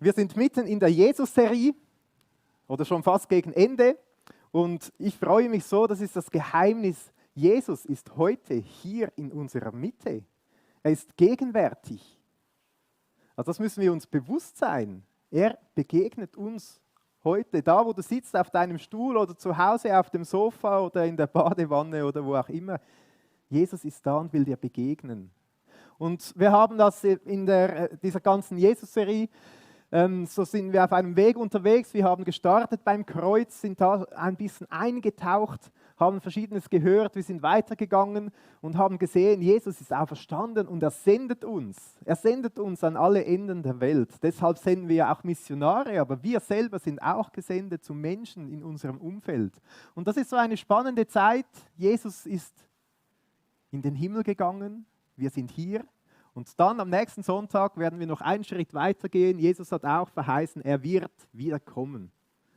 Wir sind mitten in der Jesus-Serie oder schon fast gegen Ende und ich freue mich so, das ist das Geheimnis. Jesus ist heute hier in unserer Mitte. Er ist gegenwärtig. Also das müssen wir uns bewusst sein. Er begegnet uns heute, da wo du sitzt auf deinem Stuhl oder zu Hause auf dem Sofa oder in der Badewanne oder wo auch immer. Jesus ist da und will dir begegnen. Und wir haben das in dieser ganzen Jesus-Serie, so sind wir auf einem Weg unterwegs. Wir haben gestartet beim Kreuz, sind da ein bisschen eingetaucht, haben Verschiedenes gehört, wir sind weitergegangen und haben gesehen, Jesus ist auferstanden und er sendet uns. Er sendet uns an alle Enden der Welt. Deshalb senden wir auch Missionare, aber wir selber sind auch gesendet zu Menschen in unserem Umfeld. Und das ist so eine spannende Zeit. Jesus ist in den Himmel gegangen, wir sind hier. Und dann am nächsten Sonntag werden wir noch einen Schritt weitergehen. Jesus hat auch verheißen, er wird wiederkommen.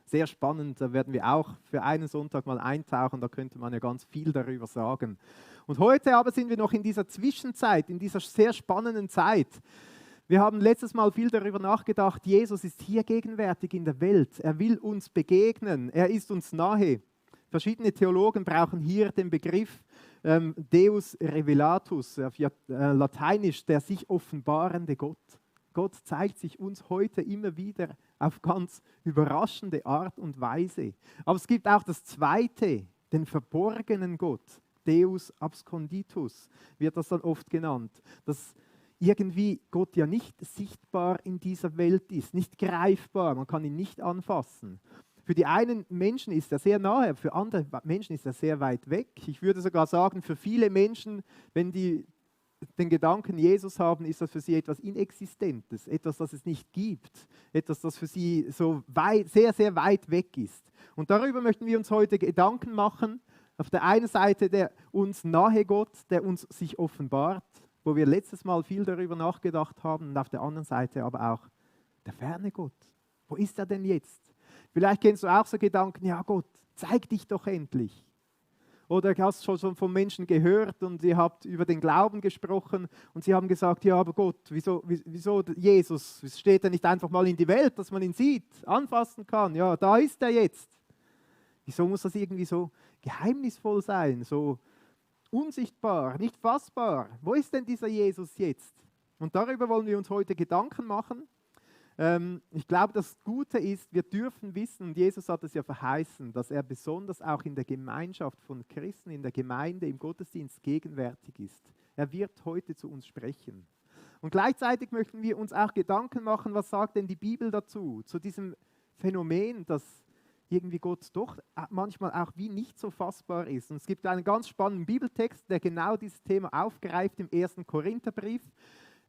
Sehr spannend, da werden wir auch für einen Sonntag mal eintauchen, da könnte man ja ganz viel darüber sagen. Und heute aber sind wir noch in dieser Zwischenzeit, in dieser sehr spannenden Zeit. Wir haben letztes Mal viel darüber nachgedacht, Jesus ist hier gegenwärtig in der Welt. Er will uns begegnen, er ist uns nahe. Verschiedene Theologen brauchen hier den Begriff Deus Revelatus, auf Lateinisch, der sich offenbarende Gott. Gott zeigt sich uns heute immer wieder auf ganz überraschende Art und Weise. Aber es gibt auch das Zweite, den verborgenen Gott, Deus absconditus, wird das dann oft genannt, dass irgendwie Gott ja nicht sichtbar in dieser Welt ist, nicht greifbar, man kann ihn nicht anfassen. Für die einen Menschen ist er sehr nahe, für andere Menschen ist er sehr weit weg. Ich würde sogar sagen, für viele Menschen, wenn die den Gedanken Jesus haben, ist das für sie etwas Inexistentes, etwas, das es nicht gibt, etwas, das für sie so weit, sehr, sehr weit weg ist. Und darüber möchten wir uns heute Gedanken machen. Auf der einen Seite der uns nahe Gott, der uns sich offenbart, wo wir letztes Mal viel darüber nachgedacht haben, und auf der anderen Seite aber auch der ferne Gott. Wo ist er denn jetzt? Vielleicht kennst du auch so Gedanken, ja Gott, zeig dich doch endlich. Oder du hast schon von Menschen gehört und ihr habt über den Glauben gesprochen und sie haben gesagt, ja aber Gott, wieso Jesus, steht er nicht einfach mal in die Welt, dass man ihn sieht, anfassen kann? Ja, da ist er jetzt. Wieso muss das irgendwie so geheimnisvoll sein, so unsichtbar, nicht fassbar? Wo ist denn dieser Jesus jetzt? Und darüber wollen wir uns heute Gedanken machen. Ich glaube, das Gute ist, wir dürfen wissen, und Jesus hat es ja verheißen, dass er besonders auch in der Gemeinschaft von Christen, in der Gemeinde, im Gottesdienst gegenwärtig ist. Er wird heute zu uns sprechen. Und gleichzeitig möchten wir uns auch Gedanken machen, was sagt denn die Bibel dazu, zu diesem Phänomen, dass irgendwie Gott doch manchmal auch wie nicht so fassbar ist. Und es gibt einen ganz spannenden Bibeltext, der genau dieses Thema aufgreift im 1. Korintherbrief.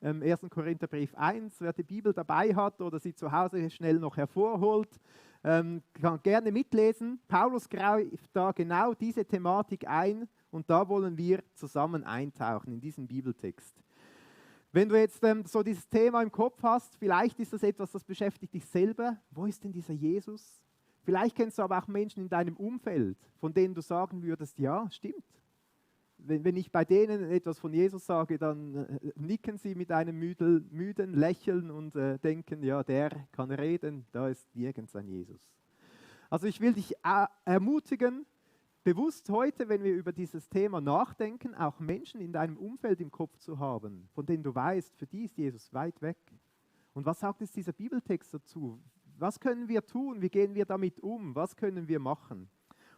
1. Korintherbrief 1, wer die Bibel dabei hat oder sie zu Hause schnell noch hervorholt, kann gerne mitlesen. Paulus greift da genau diese Thematik ein und da wollen wir zusammen eintauchen in diesen Bibeltext. Wenn du jetzt so dieses Thema im Kopf hast, vielleicht ist das etwas, das beschäftigt dich selber. Wo ist denn dieser Jesus? Vielleicht kennst du aber auch Menschen in deinem Umfeld, von denen du sagen würdest, ja, stimmt. Wenn ich bei denen etwas von Jesus sage, dann nicken sie mit einem müden Lächeln und denken, ja, der kann reden, da ist nirgends ein Jesus. Also ich will dich ermutigen, bewusst heute, wenn wir über dieses Thema nachdenken, auch Menschen in deinem Umfeld im Kopf zu haben, von denen du weißt, für die ist Jesus weit weg. Und was sagt jetzt dieser Bibeltext dazu? Was können wir tun? Wie gehen wir damit um? Was können wir machen?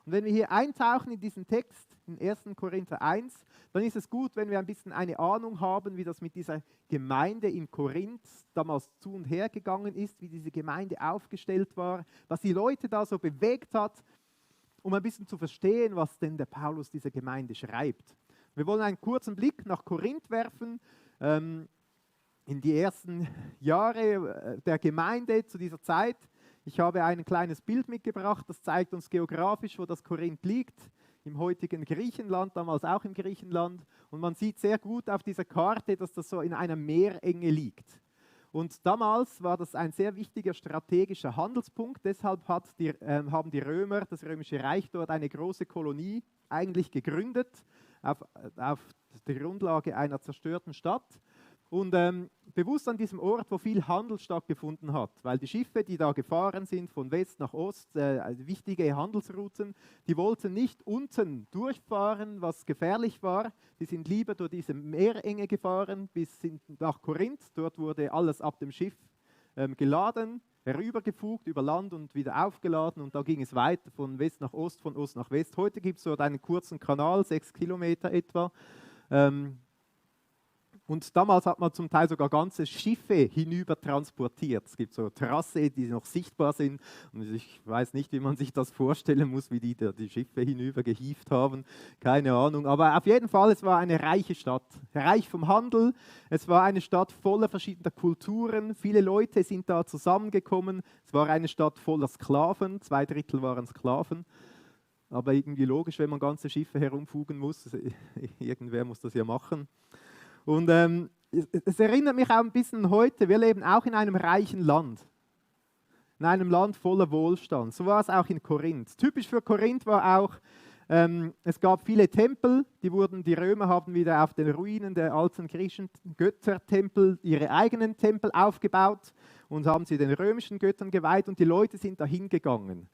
Und wenn wir hier eintauchen in diesen Text, in 1. Korinther 1, dann ist es gut, wenn wir ein bisschen eine Ahnung haben, wie das mit dieser Gemeinde in Korinth damals zu und her gegangen ist, wie diese Gemeinde aufgestellt war, was die Leute da so bewegt hat, um ein bisschen zu verstehen, was denn der Paulus dieser Gemeinde schreibt. Wir wollen einen kurzen Blick nach Korinth werfen, in die ersten Jahre der Gemeinde zu dieser Zeit. Ich habe ein kleines Bild mitgebracht, das zeigt uns geografisch, wo das Korinth liegt, im heutigen Griechenland, damals auch im Griechenland. Und man sieht sehr gut auf dieser Karte, dass das so in einer Meerenge liegt. Und damals war das ein sehr wichtiger strategischer Handelspunkt, deshalb haben die Römer, das Römische Reich, dort eine große Kolonie eigentlich gegründet, auf der Grundlage einer zerstörten Stadt. und bewusst an diesem Ort, wo viel Handel stattgefunden hat, weil die Schiffe, die da gefahren sind von West nach Ost, also wichtige Handelsrouten, die wollten nicht unten durchfahren, was gefährlich war. Die sind lieber durch diese Meerenge gefahren bis nach Korinth. Dort wurde alles ab dem Schiff geladen, herübergefugt über Land und wieder aufgeladen und da ging es weiter von West nach Ost, von Ost nach West. Heute gibt es dort einen kurzen Kanal, 6 Kilometer etwa. Und damals hat man zum Teil sogar ganze Schiffe hinüber transportiert. Es gibt so Terrasse, die noch sichtbar sind. Und ich weiß nicht, wie man sich das vorstellen muss, wie die Schiffe hinüber gehievt haben. Keine Ahnung. Aber auf jeden Fall, es war eine reiche Stadt. Reich vom Handel. Es war eine Stadt voller verschiedener Kulturen. Viele Leute sind da zusammengekommen. Es war eine Stadt voller Sklaven. 2/3 waren Sklaven. Aber irgendwie logisch, wenn man ganze Schiffe herumfugen muss. Irgendwer muss das ja machen. Und es erinnert mich auch ein bisschen heute, wir leben auch in einem reichen Land. In einem Land voller Wohlstand. So war es auch in Korinth. Typisch für Korinth war auch, es gab viele Tempel, die Römer haben wieder auf den Ruinen der alten griechischen Göttertempel ihre eigenen Tempel aufgebaut und haben sie den römischen Göttern geweiht und die Leute sind dahin gegangen.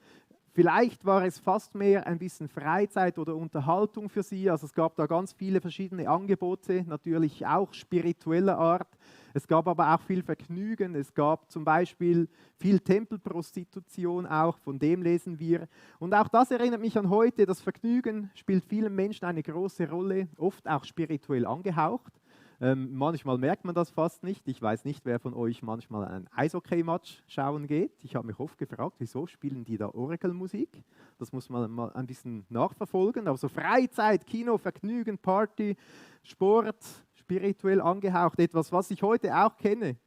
Vielleicht war es fast mehr ein bisschen Freizeit oder Unterhaltung für sie. Also es gab da ganz viele verschiedene Angebote, natürlich auch spiritueller Art. Es gab aber auch viel Vergnügen. Es gab zum Beispiel viel Tempelprostitution auch, von dem lesen wir. Und auch das erinnert mich an heute. Das Vergnügen spielt vielen Menschen eine große Rolle, oft auch spirituell angehaucht. Manchmal merkt man das fast nicht. Ich weiß nicht, wer von euch manchmal einen Eishockey-Match schauen geht. Ich habe mich oft gefragt, wieso spielen die da Orgelmusik? Das muss man mal ein bisschen nachverfolgen. Aber so Freizeit, Kino, Vergnügen, Party, Sport, spirituell angehaucht, etwas, was ich heute auch kenne.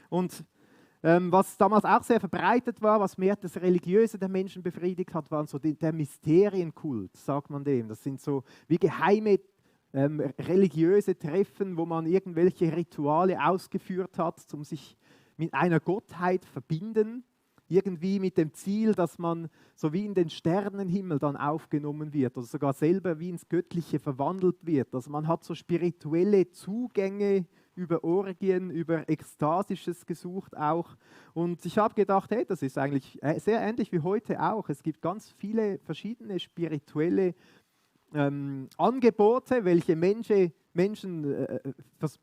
Und was damals auch sehr verbreitet war, was mehr das Religiöse der Menschen befriedigt hat, waren so der Mysterienkult, sagt man dem. Das sind so wie geheime religiöse Treffen, wo man irgendwelche Rituale ausgeführt hat, um sich mit einer Gottheit verbinden, irgendwie mit dem Ziel, dass man so wie in den Sternenhimmel dann aufgenommen wird oder sogar selber wie ins Göttliche verwandelt wird. Also man hat so spirituelle Zugänge über Orgien, über Ekstasisches gesucht auch. Und ich habe gedacht, hey, das ist eigentlich sehr ähnlich wie heute auch. Es gibt ganz viele verschiedene spirituelle Angebote, welche Menschen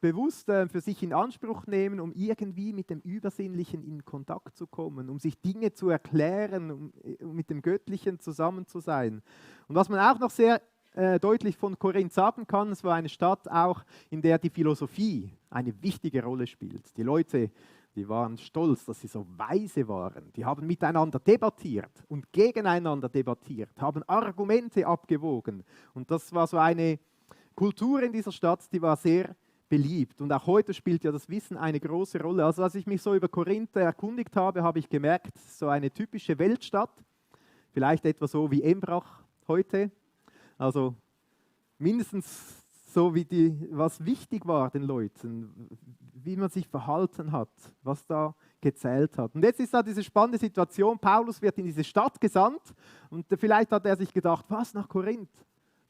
bewusst für sich in Anspruch nehmen, um irgendwie mit dem Übersinnlichen in Kontakt zu kommen, um sich Dinge zu erklären, um mit dem Göttlichen zusammen zu sein. Und was man auch noch sehr deutlich von Korinth sagen kann, es war eine Stadt auch, in der die Philosophie eine wichtige Rolle spielt. Die Leute, die waren stolz, dass sie so weise waren. Die haben miteinander debattiert und gegeneinander debattiert, haben Argumente abgewogen. Und das war so eine Kultur in dieser Stadt, die war sehr beliebt. Und auch heute spielt ja das Wissen eine große Rolle. Also als ich mich so über Korinth erkundigt habe, habe ich gemerkt, so eine typische Weltstadt, vielleicht etwa so wie Embrach heute, also mindestens so wie was wichtig war den Leuten, wie man sich verhalten hat, was da gezählt hat. Und jetzt ist da diese spannende Situation, Paulus wird in diese Stadt gesandt und vielleicht hat er sich gedacht, was, nach Korinth?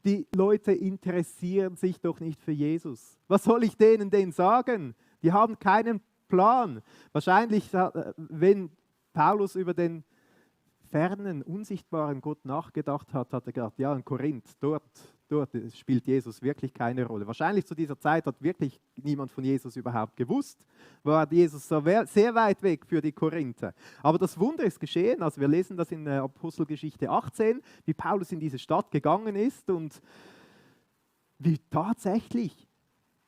Die Leute interessieren sich doch nicht für Jesus. Was soll ich denen denn sagen? Die haben keinen Plan. Wahrscheinlich, wenn Paulus über den fernen, unsichtbaren Gott nachgedacht hat, hat er gedacht, ja, in Korinth, dort spielt Jesus wirklich keine Rolle. Wahrscheinlich zu dieser Zeit hat wirklich niemand von Jesus überhaupt gewusst, war Jesus so sehr weit weg für die Korinther. Aber das Wunder ist geschehen, also wir lesen das in Apostelgeschichte 18, wie Paulus in diese Stadt gegangen ist und wie tatsächlich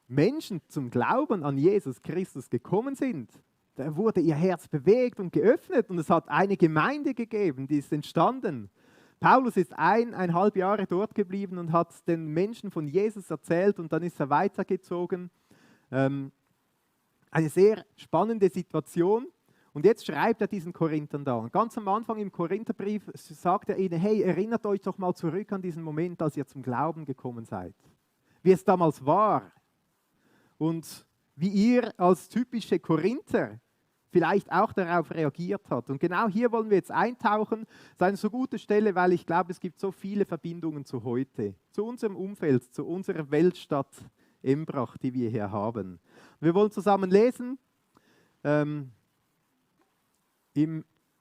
Menschen zum Glauben an Jesus Christus gekommen sind. Da wurde ihr Herz bewegt und geöffnet und es hat eine Gemeinde gegeben, die ist entstanden. Paulus ist 1,5 Jahre dort geblieben und hat den Menschen von Jesus erzählt und dann ist er weitergezogen. Eine sehr spannende Situation. Und jetzt schreibt er diesen Korinthern da. Und ganz am Anfang im Korintherbrief sagt er ihnen, hey, erinnert euch doch mal zurück an diesen Moment, als ihr zum Glauben gekommen seid. Wie es damals war und wie ihr als typische Korinther vielleicht auch darauf reagiert hat. Und genau hier wollen wir jetzt eintauchen. Das ist eine so gute Stelle, weil ich glaube, es gibt so viele Verbindungen zu heute, zu unserem Umfeld, zu unserer Weltstadt Embrach, die wir hier haben. Wir wollen zusammen lesen.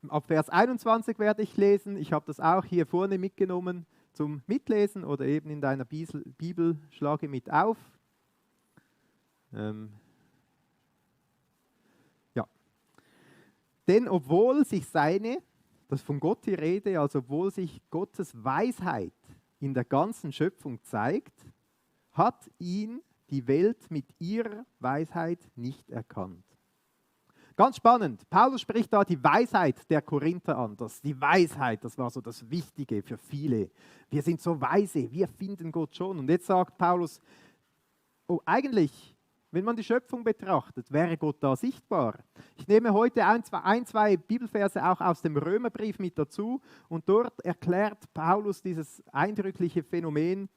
Ab Vers 21 werde ich lesen. Ich habe das auch hier vorne mitgenommen zum Mitlesen oder eben in deiner Bibel schlage mit auf. Ja. Denn obwohl sich das von Gott die Rede, also obwohl sich Gottes Weisheit in der ganzen Schöpfung zeigt, hat ihn die Welt mit ihrer Weisheit nicht erkannt. Ganz spannend. Paulus spricht da die Weisheit der Korinther an. Die Weisheit, das war so das Wichtige für viele. Wir sind so weise, wir finden Gott schon. Und jetzt sagt Paulus, oh, eigentlich, wenn man die Schöpfung betrachtet, wäre Gott da sichtbar. Ich nehme heute zwei Bibelverse auch aus dem Römerbrief mit dazu. Und dort erklärt Paulus dieses eindrückliche Phänomen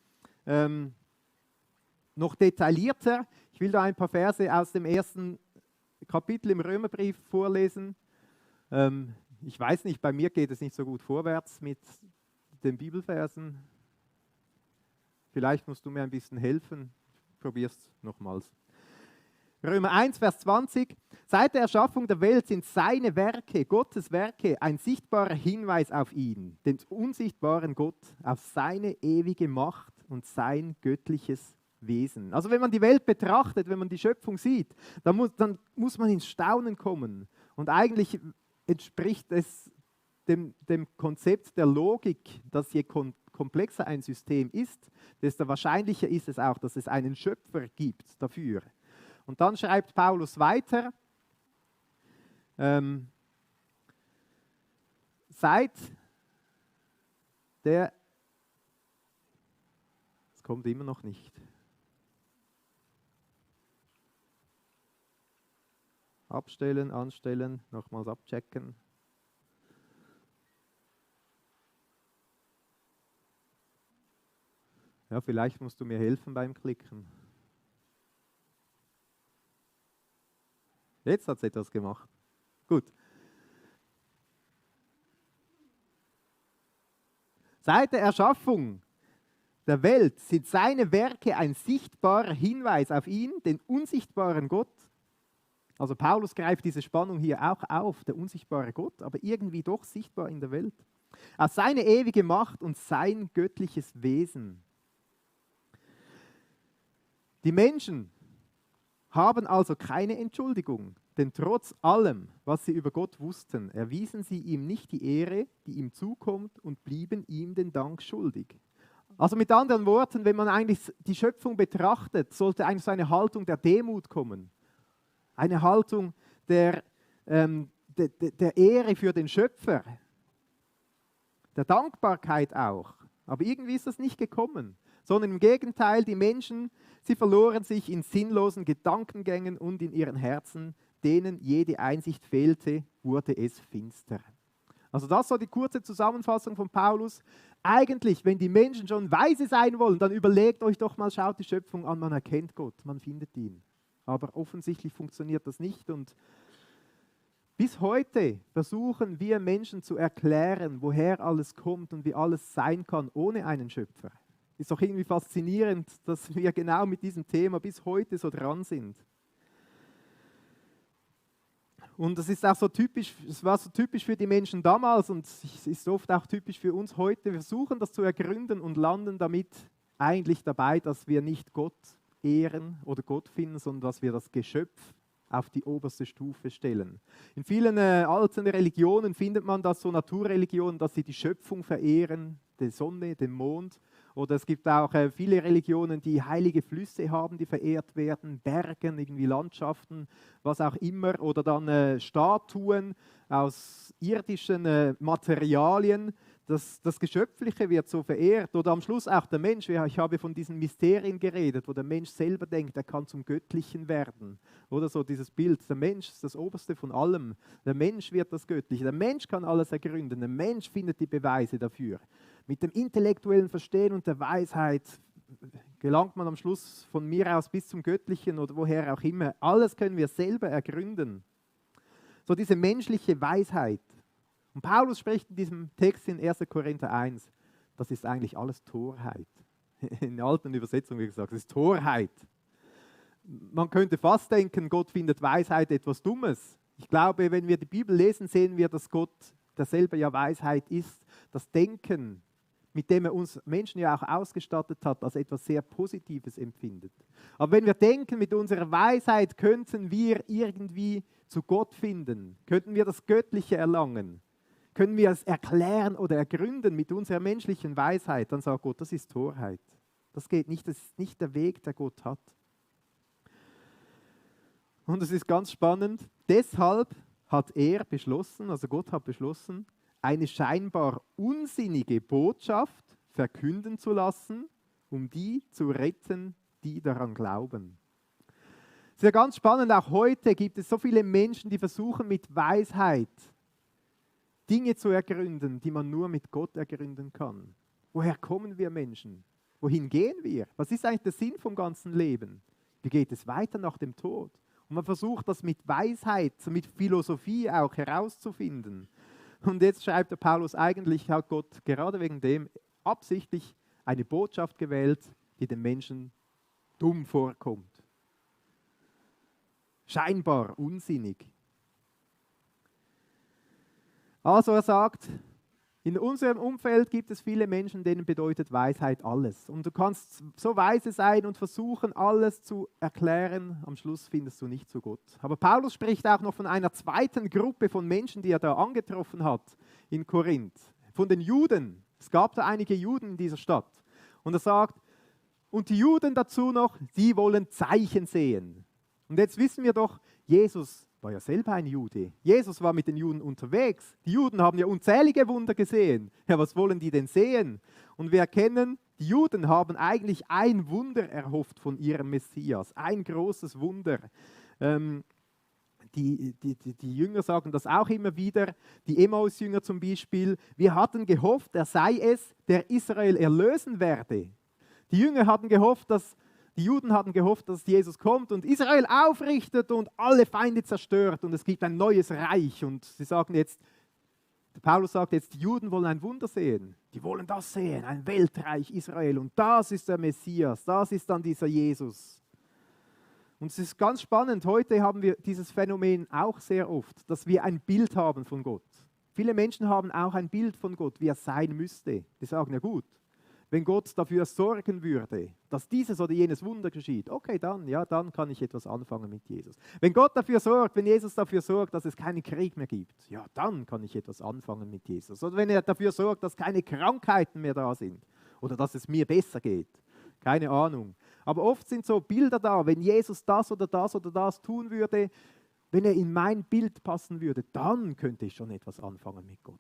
noch detaillierter. Ich will da ein paar Verse aus dem ersten Kapitel im Römerbrief vorlesen. Ich weiß nicht, bei mir geht es nicht so gut vorwärts mit den Bibelversen. Vielleicht musst du mir ein bisschen helfen. Ich probiere es nochmals. Römer 1, Vers 20. Seit der Erschaffung der Welt sind seine Werke, Gottes Werke, ein sichtbarer Hinweis auf ihn, den unsichtbaren Gott, auf seine ewige Macht und sein göttliches Wesen. Also wenn man die Welt betrachtet, wenn man die Schöpfung sieht, dann muss man ins Staunen kommen. Und eigentlich entspricht es dem Konzept der Logik, dass je komplexer ein System ist, desto wahrscheinlicher ist es auch, dass es einen Schöpfer gibt dafür. Und dann schreibt Paulus weiter, es kommt immer noch nicht. Abstellen, anstellen, nochmals abchecken. Ja, vielleicht musst du mir helfen beim Klicken. Jetzt hat es etwas gemacht. Gut. Seit der Erschaffung der Welt sind seine Werke ein sichtbarer Hinweis auf ihn, den unsichtbaren Gott. Also Paulus greift diese Spannung hier auch auf, der unsichtbare Gott, aber irgendwie doch sichtbar in der Welt. Auf seine ewige Macht und sein göttliches Wesen. Die Menschen haben also keine Entschuldigung, denn trotz allem, was sie über Gott wussten, erwiesen sie ihm nicht die Ehre, die ihm zukommt und blieben ihm den Dank schuldig. Also mit anderen Worten, wenn man eigentlich die Schöpfung betrachtet, sollte eigentlich so eine Haltung der Demut kommen. Eine Haltung der Ehre für den Schöpfer, der Dankbarkeit auch. Aber irgendwie ist das nicht gekommen, sondern im Gegenteil, die Menschen, sie verloren sich in sinnlosen Gedankengängen und in ihren Herzen, denen jede Einsicht fehlte, wurde es finster. Also das war die kurze Zusammenfassung von Paulus. Eigentlich, wenn die Menschen schon weise sein wollen, dann überlegt euch doch mal, schaut die Schöpfung an, man erkennt Gott, man findet ihn. Aber offensichtlich funktioniert das nicht und bis heute versuchen wir Menschen zu erklären, woher alles kommt und wie alles sein kann ohne einen Schöpfer. Ist doch irgendwie faszinierend, dass wir genau mit diesem Thema bis heute so dran sind. Und das ist auch so typisch, es war so typisch für die Menschen damals und es ist oft auch typisch für uns heute. Wir versuchen das zu ergründen und landen damit eigentlich dabei, dass wir nicht Gott ehren oder Gott finden, sondern dass wir das Geschöpf auf die oberste Stufe stellen. In vielen alten Religionen findet man das, so Naturreligionen, dass sie die Schöpfung verehren, die Sonne, den Mond. Oder es gibt auch viele Religionen, die heilige Flüsse haben, die verehrt werden, Bergen, irgendwie Landschaften, was auch immer. Oder dann Statuen aus irdischen Materialien. Das Geschöpfliche wird so verehrt. Oder am Schluss auch der Mensch. Ich habe von diesen Mysterien geredet, wo der Mensch selber denkt, er kann zum Göttlichen werden. Oder so dieses Bild, der Mensch ist das Oberste von allem. Der Mensch wird das Göttliche. Der Mensch kann alles ergründen. Der Mensch findet die Beweise dafür. Mit dem intellektuellen Verstehen und der Weisheit gelangt man am Schluss von mir aus bis zum Göttlichen oder woher auch immer. Alles können wir selber ergründen. So diese menschliche Weisheit. Und Paulus spricht in diesem Text in 1. Korinther 1, das ist eigentlich alles Torheit. In der alten Übersetzung, wie gesagt, das ist Torheit. man könnte fast denken, Gott findet Weisheit etwas Dummes. Ich glaube, wenn wir die Bibel lesen, sehen wir, dass Gott, der selber ja Weisheit ist, das Denken, mit dem er uns Menschen ja auch ausgestattet hat, als etwas sehr Positives empfindet. Aber wenn wir denken, mit unserer Weisheit könnten wir irgendwie zu Gott finden, könnten wir das Göttliche erlangen, können wir es erklären oder ergründen mit unserer menschlichen Weisheit, dann sagt Gott, das ist Torheit. Das geht nicht, das ist nicht der Weg, der Gott hat. Und es ist ganz spannend, deshalb hat er beschlossen, also Gott hat beschlossen, eine scheinbar unsinnige Botschaft verkünden zu lassen, um die zu retten, die daran glauben. Es ist ja ganz spannend, auch heute gibt es so viele Menschen, die versuchen mit Weisheit Dinge zu ergründen, die man nur mit Gott ergründen kann. Woher kommen wir Menschen? Wohin gehen wir? Was ist eigentlich der Sinn vom ganzen Leben? Wie geht es weiter nach dem Tod? Und man versucht das mit Weisheit, mit Philosophie auch herauszufinden. Und jetzt schreibt der Paulus, eigentlich hat Gott gerade wegen dem absichtlich eine Botschaft gewählt, die den Menschen dumm vorkommt. Scheinbar unsinnig. Also er sagt, in unserem Umfeld gibt es viele Menschen, denen bedeutet Weisheit alles. Und du kannst so weise sein und versuchen, alles zu erklären. Am Schluss findest du nicht zu Gott. Aber Paulus spricht auch noch von einer zweiten Gruppe von Menschen, die er da angetroffen hat in Korinth. Von den Juden. Es gab da einige Juden in dieser Stadt. Und er sagt, und die Juden dazu noch, sie wollen Zeichen sehen. Und jetzt wissen wir doch, Jesus war ja selber ein Jude. Jesus war mit den Juden unterwegs. Die Juden haben ja unzählige Wunder gesehen. Ja, was wollen die denn sehen? Und wir erkennen, die Juden haben eigentlich ein Wunder erhofft von ihrem Messias. Ein großes Wunder. Die Jünger sagen das auch immer wieder. Die Emmaus-Jünger zum Beispiel. Wir hatten gehofft, er sei es, der Israel erlösen werde. Die Jünger hatten gehofft, die Juden hatten gehofft, dass Jesus kommt und Israel aufrichtet und alle Feinde zerstört und es gibt ein neues Reich. Und sie sagen jetzt, Paulus sagt jetzt, die Juden wollen ein Wunder sehen. Die wollen das sehen, ein Weltreich Israel. Und das ist der Messias, das ist dann dieser Jesus. Und es ist ganz spannend, heute haben wir dieses Phänomen auch sehr oft, dass wir ein Bild haben von Gott. Viele Menschen haben auch ein Bild von Gott, wie er sein müsste. Die sagen, ja gut, wenn Gott dafür sorgen würde, dass dieses oder jenes Wunder geschieht, okay, dann kann ich etwas anfangen mit Jesus. Wenn Gott dafür sorgt, wenn Jesus dafür sorgt, dass es keinen Krieg mehr gibt, ja, dann kann ich etwas anfangen mit Jesus. Oder wenn er dafür sorgt, dass keine Krankheiten mehr da sind oder dass es mir besser geht. Keine Ahnung. Aber oft sind so Bilder da, wenn Jesus das oder das oder das tun würde, wenn er in mein Bild passen würde, dann könnte ich schon etwas anfangen mit Gott.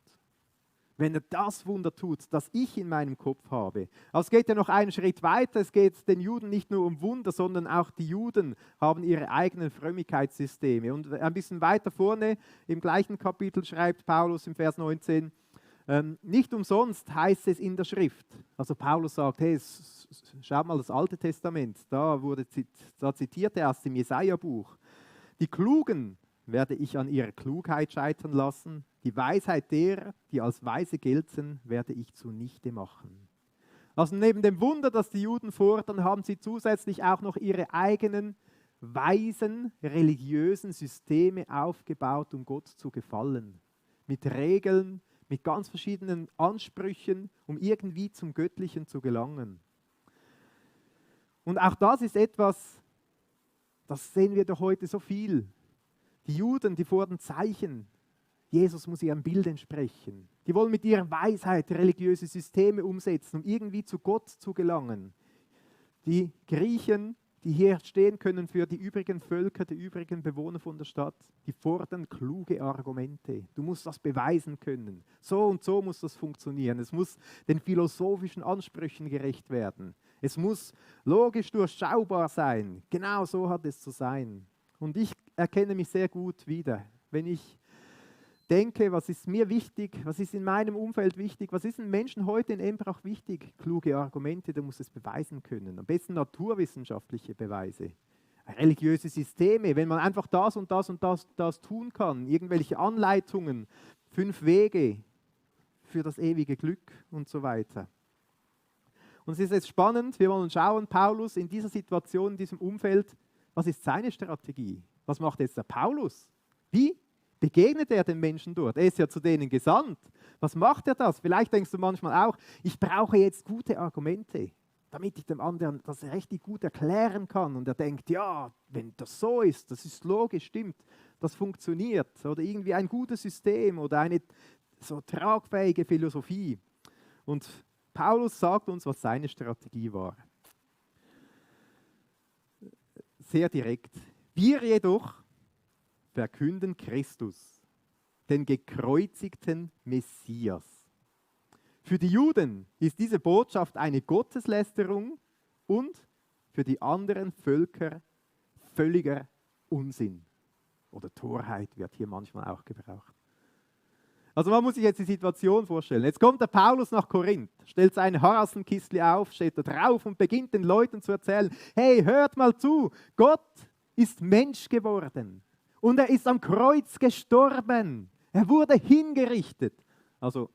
Wenn er das Wunder tut, das ich in meinem Kopf habe. Aber es geht ja noch einen Schritt weiter. Es geht den Juden nicht nur um Wunder, sondern auch die Juden haben ihre eigenen Frömmigkeitssysteme. Und ein bisschen weiter vorne im gleichen Kapitel schreibt Paulus im Vers 19, nicht umsonst heißt es in der Schrift. Also Paulus sagt, hey, schau mal das Alte Testament, da zitiert er aus dem Jesaja-Buch. Die Klugen werde ich an ihrer Klugheit scheitern lassen. Die Weisheit derer, die als weise gelten, werde ich zunichte machen. Also neben dem Wunder, das die Juden fordern, haben sie zusätzlich auch noch ihre eigenen weisen religiösen Systeme aufgebaut, um Gott zu gefallen. Mit Regeln, mit ganz verschiedenen Ansprüchen, um irgendwie zum Göttlichen zu gelangen. Und auch das ist etwas, das sehen wir doch heute so viel. Die Juden, die fordern Zeichen. Jesus muss ihrem Bild entsprechen. Die wollen mit ihrer Weisheit religiöse Systeme umsetzen, um irgendwie zu Gott zu gelangen. Die Griechen, die hier stehen können für die übrigen Völker, die übrigen Bewohner von der Stadt, die fordern kluge Argumente. Du musst das beweisen können. So und so muss das funktionieren. Es muss den philosophischen Ansprüchen gerecht werden. Es muss logisch durchschaubar sein. Genau so hat es zu sein. Und ich erkenne mich sehr gut wieder, wenn ich denke, was ist mir wichtig, was ist in meinem Umfeld wichtig, was ist den Menschen heute in Embrach wichtig? Kluge Argumente, du musst es beweisen können. Am besten naturwissenschaftliche Beweise. Religiöse Systeme, wenn man einfach das und das und das tun kann. Irgendwelche Anleitungen, 5 Wege für das ewige Glück und so weiter. Und es ist jetzt spannend, wir wollen schauen, Paulus in dieser Situation, in diesem Umfeld, Was ist seine Strategie? Was macht jetzt der Paulus? Wie begegnet er den Menschen dort? Er ist ja zu denen gesandt. Was macht er das? Vielleicht denkst du manchmal auch, ich brauche jetzt gute Argumente, damit ich dem anderen das richtig gut erklären kann. Und er denkt, ja, wenn das so ist, das ist logisch, stimmt, das funktioniert. Oder irgendwie ein gutes System oder eine so tragfähige Philosophie. Und Paulus sagt uns, was seine Strategie war. Sehr direkt. Wir jedoch verkünden Christus, den gekreuzigten Messias. Für die Juden ist diese Botschaft eine Gotteslästerung und für die anderen Völker völliger Unsinn. Oder Torheit wird hier manchmal auch gebraucht. Also man muss sich jetzt die Situation vorstellen. Jetzt kommt der Paulus nach Korinth, stellt sein Harassenkistli auf, steht da drauf und beginnt den Leuten zu erzählen, hey, hört mal zu, Gott ist Mensch geworden und er ist am Kreuz gestorben. Er wurde hingerichtet. Also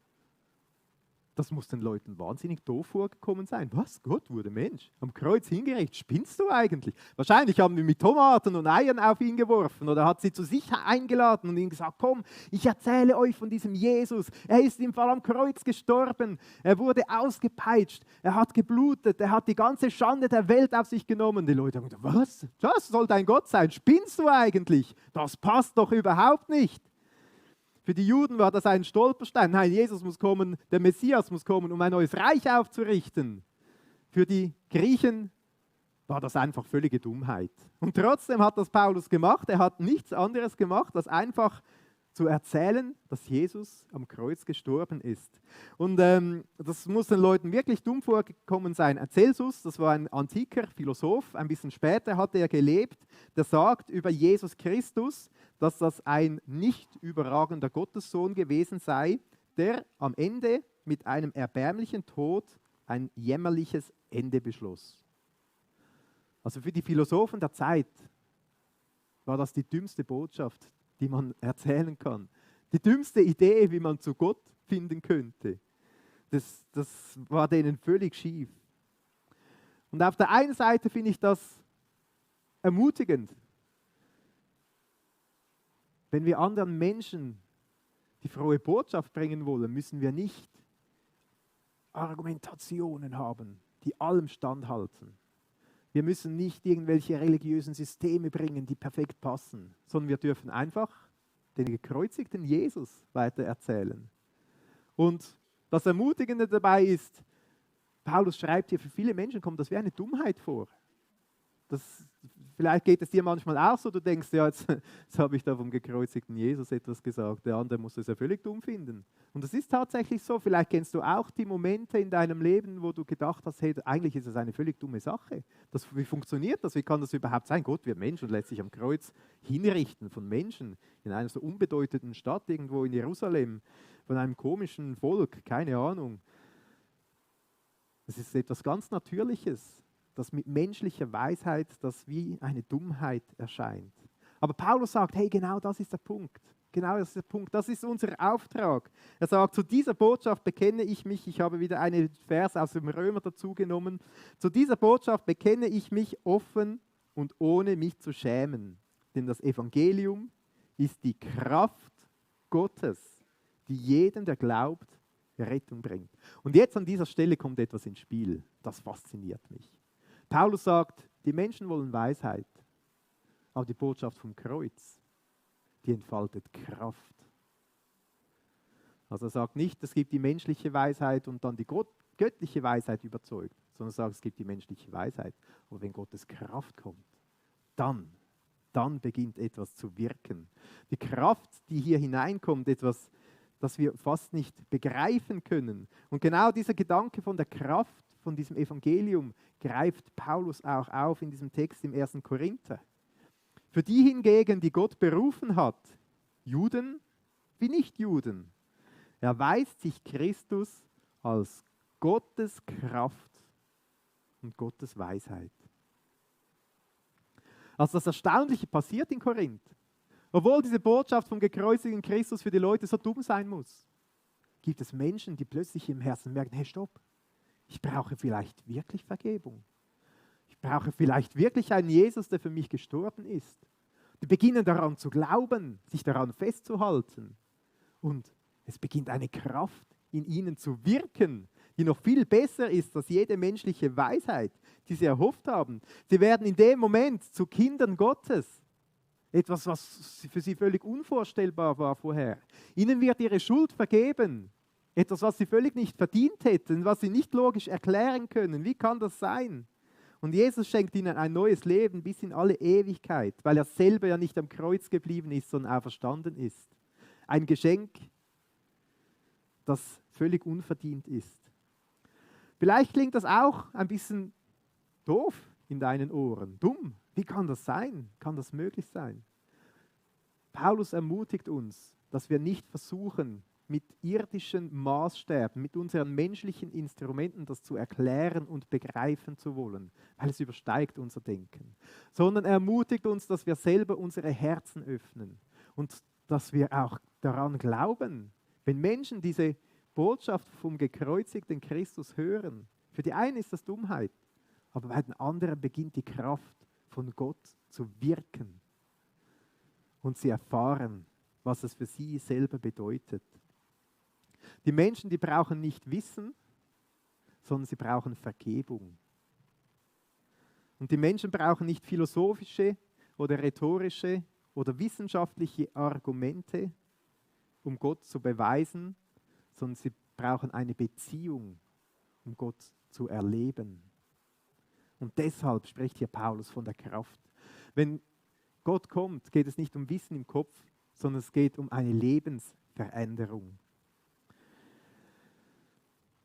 das muss den Leuten wahnsinnig doof vorgekommen sein. Was? Gott wurde Mensch? Am Kreuz hingerichtet? Spinnst du eigentlich? Wahrscheinlich haben wir mit Tomaten und Eiern auf ihn geworfen oder hat sie zu sich eingeladen und ihm gesagt, komm, ich erzähle euch von diesem Jesus. Er ist im Fall am Kreuz gestorben. Er wurde ausgepeitscht. Er hat geblutet. Er hat die ganze Schande der Welt auf sich genommen. Die Leute haben gesagt, was? Das soll dein Gott sein? Spinnst du eigentlich? Das passt doch überhaupt nicht. Für die Juden war das ein Stolperstein. Nein, Jesus muss kommen, der Messias muss kommen, um ein neues Reich aufzurichten. Für die Griechen war das einfach völlige Dummheit. Und trotzdem hat das Paulus gemacht. Er hat nichts anderes gemacht, als einfach zu erzählen, dass Jesus am Kreuz gestorben ist. Und das muss den Leuten wirklich dumm vorgekommen sein. Celsus, das war ein antiker Philosoph, ein bisschen später hatte er gelebt, der sagt über Jesus Christus, dass das ein nicht überragender Gottessohn gewesen sei, der am Ende mit einem erbärmlichen Tod ein jämmerliches Ende beschloss. Also für die Philosophen der Zeit war das die dümmste Botschaft, die man erzählen kann. Die dümmste Idee, wie man zu Gott finden könnte. Das war denen völlig schief. Und auf der einen Seite finde ich das ermutigend. Wenn wir anderen Menschen die frohe Botschaft bringen wollen, müssen wir nicht Argumentationen haben, die allem standhalten. Wir müssen nicht irgendwelche religiösen Systeme bringen, die perfekt passen, sondern wir dürfen einfach den gekreuzigten Jesus weitererzählen. Und das Ermutigende dabei ist, Paulus schreibt hier, für viele Menschen kommt das wie eine Dummheit vor. Vielleicht geht es dir manchmal auch so, du denkst, ja, jetzt habe ich da vom gekreuzigten Jesus etwas gesagt, der andere muss es ja völlig dumm finden. Und das ist tatsächlich so, vielleicht kennst du auch die Momente in deinem Leben, wo du gedacht hast, hey, eigentlich ist das eine völlig dumme Sache. Wie funktioniert das? Wie kann das überhaupt sein? Gott wird Mensch und lässt sich am Kreuz hinrichten von Menschen in einer so unbedeutenden Stadt irgendwo in Jerusalem, von einem komischen Volk, keine Ahnung. Das ist etwas ganz Natürliches, das mit menschlicher Weisheit, das wie eine Dummheit erscheint. Aber Paulus sagt, hey, genau das ist der Punkt. Genau das ist der Punkt. Das ist unser Auftrag. Er sagt, zu dieser Botschaft bekenne ich mich, ich habe wieder einen Vers aus dem Römer dazu genommen, zu dieser Botschaft bekenne ich mich offen und ohne mich zu schämen. Denn das Evangelium ist die Kraft Gottes, die jedem, der glaubt, Rettung bringt. Und jetzt an dieser Stelle kommt etwas ins Spiel. Das fasziniert mich. Paulus sagt, die Menschen wollen Weisheit, aber die Botschaft vom Kreuz, die entfaltet Kraft. Also er sagt nicht, es gibt die menschliche Weisheit und dann die göttliche Weisheit überzeugt, sondern er sagt, es gibt die menschliche Weisheit. Aber wenn Gottes Kraft kommt, dann beginnt etwas zu wirken. Die Kraft, die hier hineinkommt, etwas, das wir fast nicht begreifen können. Und genau dieser Gedanke von der Kraft, von diesem Evangelium, greift Paulus auch auf in diesem Text im 1. Korinther. Für die hingegen, die Gott berufen hat, Juden wie Nichtjuden, erweist sich Christus als Gottes Kraft und Gottes Weisheit. Also das Erstaunliche passiert in Korinth. Obwohl diese Botschaft vom gekreuzigten Christus für die Leute so dumm sein muss, gibt es Menschen, die plötzlich im Herzen merken, hey, stopp, ich brauche vielleicht wirklich Vergebung. Ich brauche vielleicht wirklich einen Jesus, der für mich gestorben ist. Die beginnen daran zu glauben, sich daran festzuhalten. Und es beginnt eine Kraft in ihnen zu wirken, die noch viel besser ist als jede menschliche Weisheit, die sie erhofft haben. Sie werden in dem Moment zu Kindern Gottes. Etwas, was für sie völlig unvorstellbar war vorher. Ihnen wird ihre Schuld vergeben. Etwas, was sie völlig nicht verdient hätten, was sie nicht logisch erklären können. Wie kann das sein? Und Jesus schenkt ihnen ein neues Leben bis in alle Ewigkeit, weil er selber ja nicht am Kreuz geblieben ist, sondern auferstanden ist. Ein Geschenk, das völlig unverdient ist. Vielleicht klingt das auch ein bisschen doof in deinen Ohren, dumm. Wie kann das sein? Kann das möglich sein? Paulus ermutigt uns, dass wir nicht versuchen, mit irdischen Maßstäben, mit unseren menschlichen Instrumenten das zu erklären und begreifen zu wollen, weil es übersteigt unser Denken, sondern er ermutigt uns, dass wir selber unsere Herzen öffnen und dass wir auch daran glauben, wenn Menschen diese Botschaft vom gekreuzigten Christus hören. Für die einen ist das Dummheit, aber bei den anderen beginnt die Kraft von Gott zu wirken und sie erfahren, was es für sie selber bedeutet. Die Menschen, die brauchen nicht Wissen, sondern sie brauchen Vergebung. Und die Menschen brauchen nicht philosophische oder rhetorische oder wissenschaftliche Argumente, um Gott zu beweisen, sondern sie brauchen eine Beziehung, um Gott zu erleben. Und deshalb spricht hier Paulus von der Kraft. Wenn Gott kommt, geht es nicht um Wissen im Kopf, sondern es geht um eine Lebensveränderung.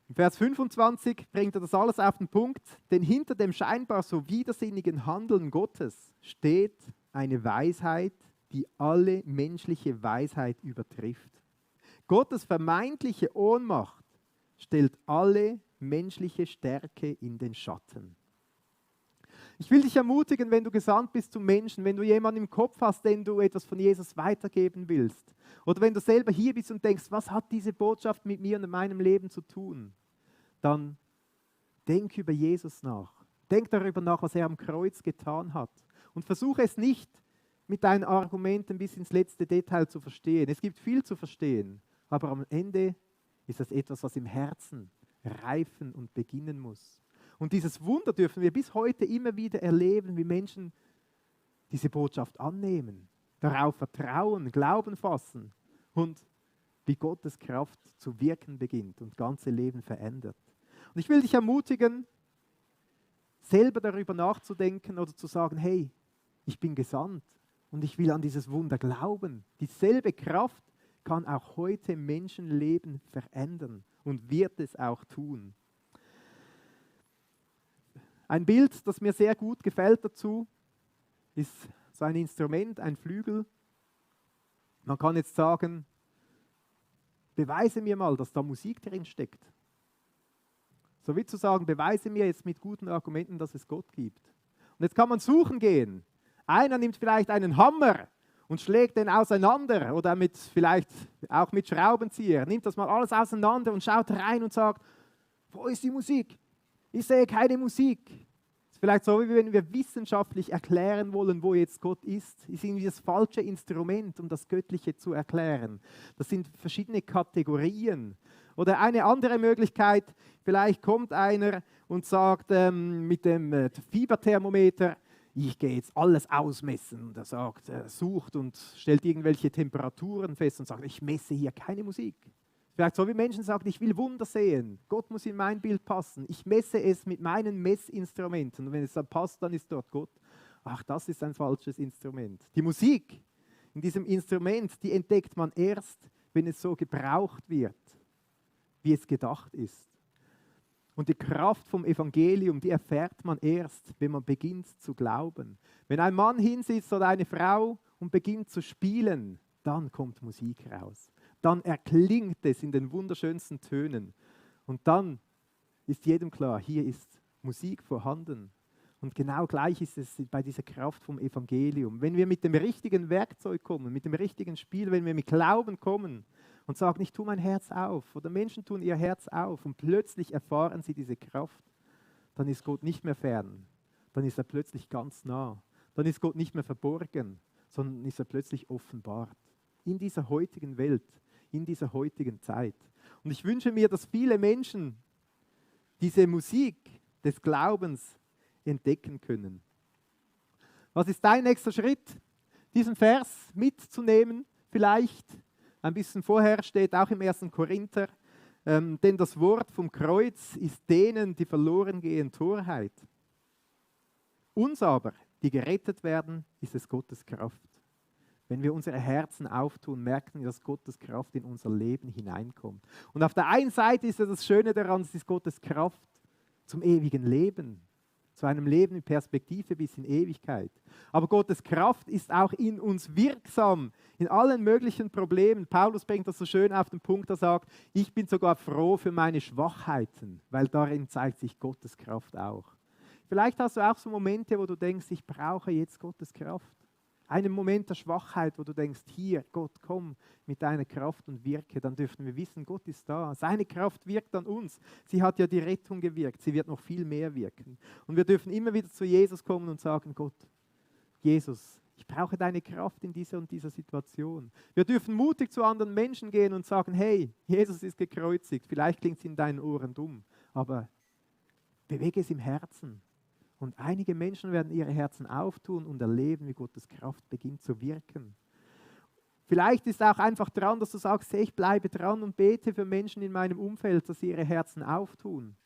Im Vers 25 bringt er das alles auf den Punkt, denn hinter dem scheinbar so widersinnigen Handeln Gottes steht eine Weisheit, die alle menschliche Weisheit übertrifft. Gottes vermeintliche Ohnmacht stellt alle menschliche Stärke in den Schatten. Ich will dich ermutigen, wenn du gesandt bist zum Menschen, wenn du jemanden im Kopf hast, den du etwas von Jesus weitergeben willst, oder wenn du selber hier bist und denkst, was hat diese Botschaft mit mir und meinem Leben zu tun, dann denk über Jesus nach. Denk darüber nach, was er am Kreuz getan hat. Und versuche es nicht mit deinen Argumenten bis ins letzte Detail zu verstehen. Es gibt viel zu verstehen, aber am Ende ist das etwas, was im Herzen reifen und beginnen muss. Und dieses Wunder dürfen wir bis heute immer wieder erleben, wie Menschen diese Botschaft annehmen, darauf vertrauen, Glauben fassen und wie Gottes Kraft zu wirken beginnt und ganze Leben verändert. Und ich will dich ermutigen, selber darüber nachzudenken oder zu sagen, hey, ich bin gesandt und ich will an dieses Wunder glauben. Dieselbe Kraft kann auch heute Menschenleben verändern und wird es auch tun. Ein Bild, das mir sehr gut gefällt dazu, ist so ein Instrument, ein Flügel. Man kann jetzt sagen, beweise mir mal, dass da Musik drin steckt. So wie zu sagen, beweise mir jetzt mit guten Argumenten, dass es Gott gibt. Und jetzt kann man suchen gehen. Einer nimmt vielleicht einen Hammer und schlägt den auseinander oder vielleicht auch mit Schraubenzieher. Nimmt das mal alles auseinander und schaut rein und sagt, wo ist die Musik? Ich sehe keine Musik. Das ist vielleicht so, wie wenn wir wissenschaftlich erklären wollen, wo jetzt Gott ist. Ist irgendwie das falsche Instrument, um das Göttliche zu erklären. Das sind verschiedene Kategorien. Oder eine andere Möglichkeit, vielleicht kommt einer und sagt mit dem Fieberthermometer, ich gehe jetzt alles ausmessen. Und er sucht und stellt irgendwelche Temperaturen fest und sagt, ich messe hier keine Musik. Vielleicht so wie Menschen sagen, ich will Wunder sehen. Gott muss in mein Bild passen. Ich messe es mit meinen Messinstrumenten. Und wenn es dann passt, dann ist dort Gott. Ach, das ist ein falsches Instrument. Die Musik in diesem Instrument, die entdeckt man erst, wenn es so gebraucht wird, wie es gedacht ist. Und die Kraft vom Evangelium, die erfährt man erst, wenn man beginnt zu glauben. Wenn ein Mann hinsitzt oder eine Frau und beginnt zu spielen, dann kommt Musik raus. Dann erklingt es in den wunderschönsten Tönen. Und dann ist jedem klar, hier ist Musik vorhanden. Und genau gleich ist es bei dieser Kraft vom Evangelium. Wenn wir mit dem richtigen Werkzeug kommen, mit dem richtigen Spiel, wenn wir mit Glauben kommen und sagen, ich tue mein Herz auf, oder Menschen tun ihr Herz auf und plötzlich erfahren sie diese Kraft, dann ist Gott nicht mehr fern. dann ist er plötzlich ganz nah. Dann ist Gott nicht mehr verborgen, sondern ist er plötzlich offenbart. In dieser heutigen Welt, in dieser heutigen Zeit. Und ich wünsche mir, dass viele Menschen diese Musik des Glaubens entdecken können. Was ist dein nächster Schritt? Diesen Vers mitzunehmen, vielleicht. Ein bisschen vorher steht auch im 1. Korinther, denn das Wort vom Kreuz ist denen, die verloren gehen, Torheit. Uns aber, die gerettet werden, ist es Gottes Kraft. Wenn wir unsere Herzen auftun, merken wir, dass Gottes Kraft in unser Leben hineinkommt. Und auf der einen Seite ist ja das Schöne daran, es ist Gottes Kraft zum ewigen Leben, zu einem Leben in Perspektive bis in Ewigkeit. Aber Gottes Kraft ist auch in uns wirksam, in allen möglichen Problemen. Paulus bringt das so schön auf den Punkt, er sagt, ich bin sogar froh für meine Schwachheiten, weil darin zeigt sich Gottes Kraft auch. Vielleicht hast du auch so Momente, wo du denkst, ich brauche jetzt Gottes Kraft. Einen Moment der Schwachheit, wo du denkst, hier, Gott, komm mit deiner Kraft und wirke, dann dürfen wir wissen, Gott ist da. Seine Kraft wirkt an uns. Sie hat ja die Rettung gewirkt, sie wird noch viel mehr wirken. Und wir dürfen immer wieder zu Jesus kommen und sagen, Gott, Jesus, ich brauche deine Kraft in dieser und dieser Situation. Wir dürfen mutig zu anderen Menschen gehen und sagen, hey, Jesus ist gekreuzigt. Vielleicht klingt es in deinen Ohren dumm, aber bewege es im Herzen. Und einige Menschen werden ihre Herzen auftun und erleben, wie Gottes Kraft beginnt zu wirken. Vielleicht ist auch einfach dran, dass du sagst, hey, ich bleibe dran und bete für Menschen in meinem Umfeld, dass sie ihre Herzen auftun.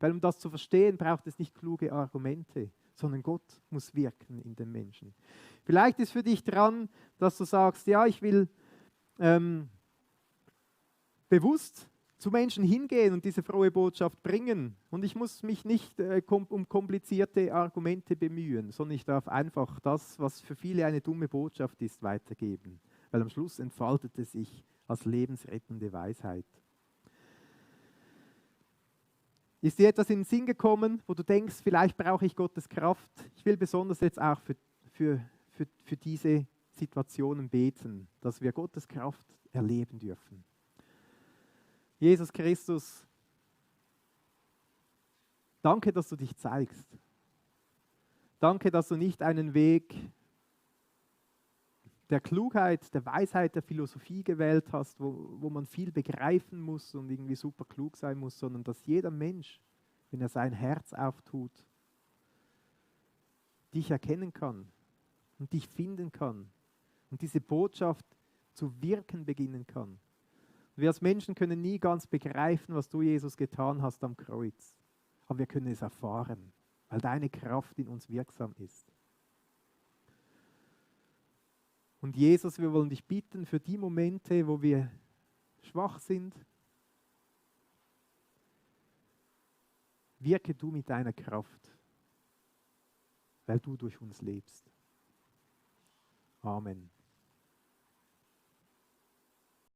Weil um das zu verstehen, braucht es nicht kluge Argumente, sondern Gott muss wirken in den Menschen. Vielleicht ist für dich dran, dass du sagst, ja, ich will bewusst zu Menschen hingehen und diese frohe Botschaft bringen. Und ich muss mich nicht um komplizierte Argumente bemühen, sondern ich darf einfach das, was für viele eine dumme Botschaft ist, weitergeben. Weil am Schluss entfaltet es sich als lebensrettende Weisheit. Ist dir etwas in den Sinn gekommen, wo du denkst, vielleicht brauche ich Gottes Kraft? Ich will besonders jetzt auch für diese Situationen beten, dass wir Gottes Kraft erleben dürfen. Jesus Christus, danke, dass du dich zeigst. Danke, dass du nicht einen Weg der Klugheit, der Weisheit, der Philosophie gewählt hast, wo man viel begreifen muss und irgendwie super klug sein muss, sondern dass jeder Mensch, wenn er sein Herz auftut, dich erkennen kann und dich finden kann und diese Botschaft zu wirken beginnen kann. Wir als Menschen können nie ganz begreifen, was du, Jesus, getan hast am Kreuz. Aber wir können es erfahren, weil deine Kraft in uns wirksam ist. Und Jesus, wir wollen dich bitten für die Momente, wo wir schwach sind. Wirke du mit deiner Kraft, weil du durch uns lebst. Amen.